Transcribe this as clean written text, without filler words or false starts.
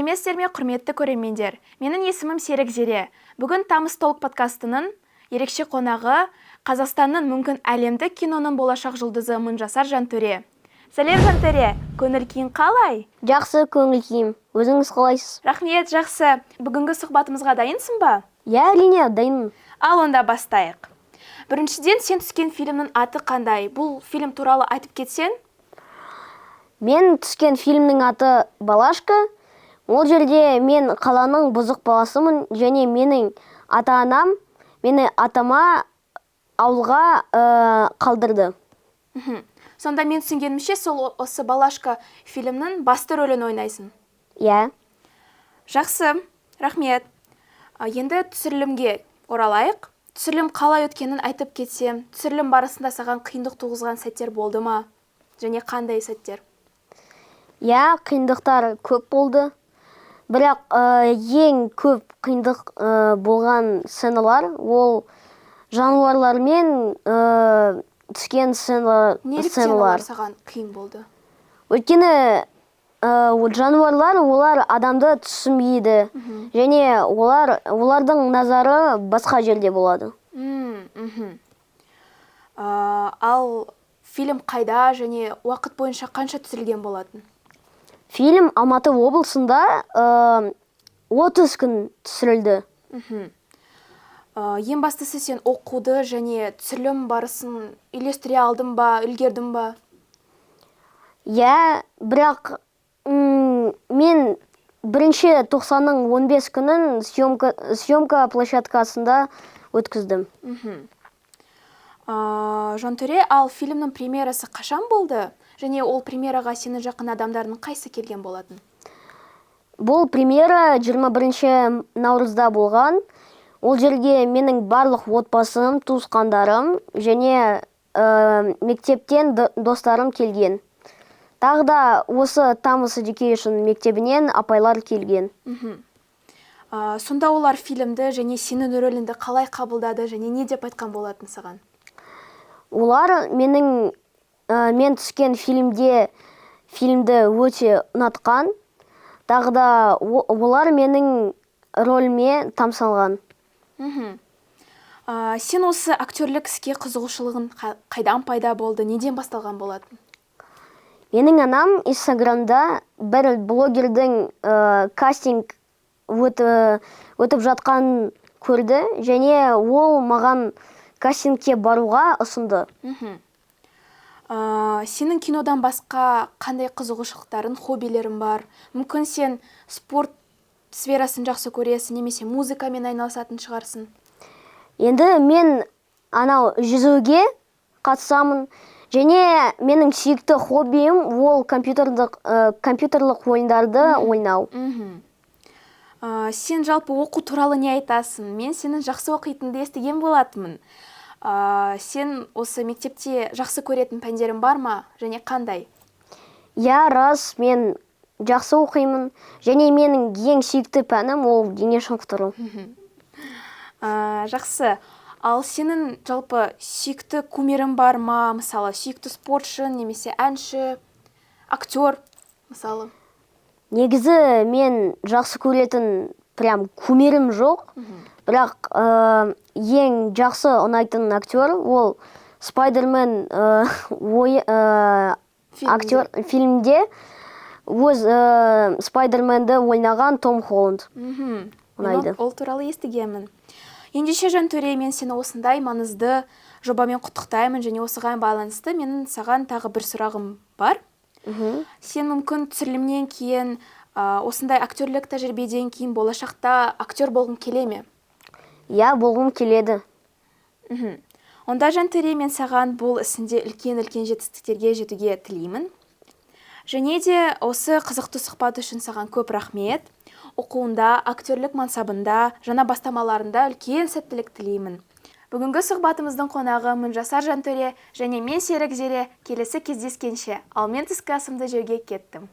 Сәлеметсіздер ме, құрметті көрермендер! Менің есімім Серік Зере. Бүгін Тамыз Толк подкастының ерекше қонағы Қазақстанның, мүмкін, әлемдік киноның болашақ жұлдызы Мыңжасар Жантөре. Сәлем, Жантөре! Көңіл күйің қалай? Жақсы көңіл күйім. Өзіңіз қалайсыз? Рахмет, жақсы. Бүгінгі сұхбатымызға дайынсың ба? Иә, әрине, дайынмын. Ал онда бастайық. Біріншіден, сен түскен фильмнің аты қандай? Бұл фильм туралы айтып кетсең. Мен түскен фильмнің аты «Балашка». Ол жерде мен қаланың бұзық баласымын және менің ата анам мені атама ауылға қалдырды. Сонда мен түсінгенімше, сол осы «Балашка» фильмнің басты рөлін ойнайсың? Иә. Жақсы, рахмет. Енді түсірілімге оралайық. Түсірілім қалай өткенін айтып кетсем. Түсірілім барысында саған қиындық туғызған сәттер болды ма және қандай сәттер? Иә, қиындықтар көп болды, бірақ ең көп қиындық болған сценалар ол жануарлармен түскен Неліктен сценалар. олар саған қиын болды? Өйткені ол жануарлар, олар адамды түсінбейді және олардың назары басқа жерде болады. Ал фильм қайда және уақыт бойынша қанша түсірілген болатын? Фильм Алматы облысында 30 күн түсірілді. Ең бастысы, сен оқуды және түсірілім барысын үйлестіре алдың ба, үлгердің ба? Иә, бірақ мен бірінші тоқсанның 15 күнін съемка площадкасында өткіздім. Жантөре, ал фильмнің премьерасы қашан болды және ол премьераға сенің жақын адамдарының қайсы келген болатын? Бұл премьера 21 наурызда болған. Ол жерге менің барлық отбасым, туысқандарым және мектептен достарым келген. Тағы да осы Тамыз Education мектебінен апайлар келген. Сонда олар фильмді және сенің рөліңді қалай қабылдады және не деп айтқан болатын саған? Олар мен түскен фильмді өте ұнатқан. Тағы да олар менің рөліме тамсанған. Сен осы актерлік іске қызығушылығың қайдан пайда болды, неден басталған болатын? Менің анам Инстаграмда бір блогердің кастинг өтіп жатқанын көрді және ол маған кастингке баруға ұсынды. Сенің кинодан басқа қандай қызығушылықтарың, хоббилерің бар? Мүмкін, сен спорт сферасын жақсы көресің немесе музыкамен айналысатын шығарсың. Енді мен анау жүзуге қатысамын және менің сүйікті хоббиім ол компьютерлік ойындарды ойнау. Сен жалпы оқу туралы не айтасың? Мен сенің жақсы оқитыныңды естіген болатынмын. Сен осы мектепте жақсы көретін пәндерің бар ма және қандай? Иә, рас, мен жақсы оқимын және менің ең сүйікті пәнім ол дене шынықтыру. Жақсы. Ал сенің жалпы сүйікті кумирің бар ма? Мысалы, сүйікті спортшы немесе әнші, актер, мысалы. Негізі, мен жақсы көретін прям кумирім жоқ, бірақ ең жақсы ұнайтын актер ол Спайдермен Фильмде. актер фильмде өз Спайдерменді ойнаған Том Холланд ұнайды. Мен ол туралы естігенмін. Ендеше, Жантөре, мен сені осындай маңызды жобамен құттықтаймын және осыған байланысты менің саған тағы бір сұрағым бар. Сен мүмкін түсірілімнен кейін, осындай актерлік тәжірибеден кейін болашақта актер болғың келе ме? Иә, болғым келеді. Онда, Жантөре, мен саған бұл ісінде үлкен-үлкен жетістіктерге жетуге тілеймін. Және де осы қызықты сұхбат үшін саған көп рахмет. Оқуында, актерлік мансабында, жаңа бастамаларында үлкен сәттілік тілеймін. Бүгінгі сұхбатымыздың қонағы Мыңжасар Жантөре және мен, Серік Зере. Келесі кездескенше. Ал мен түскі асымды жеуге кеттім.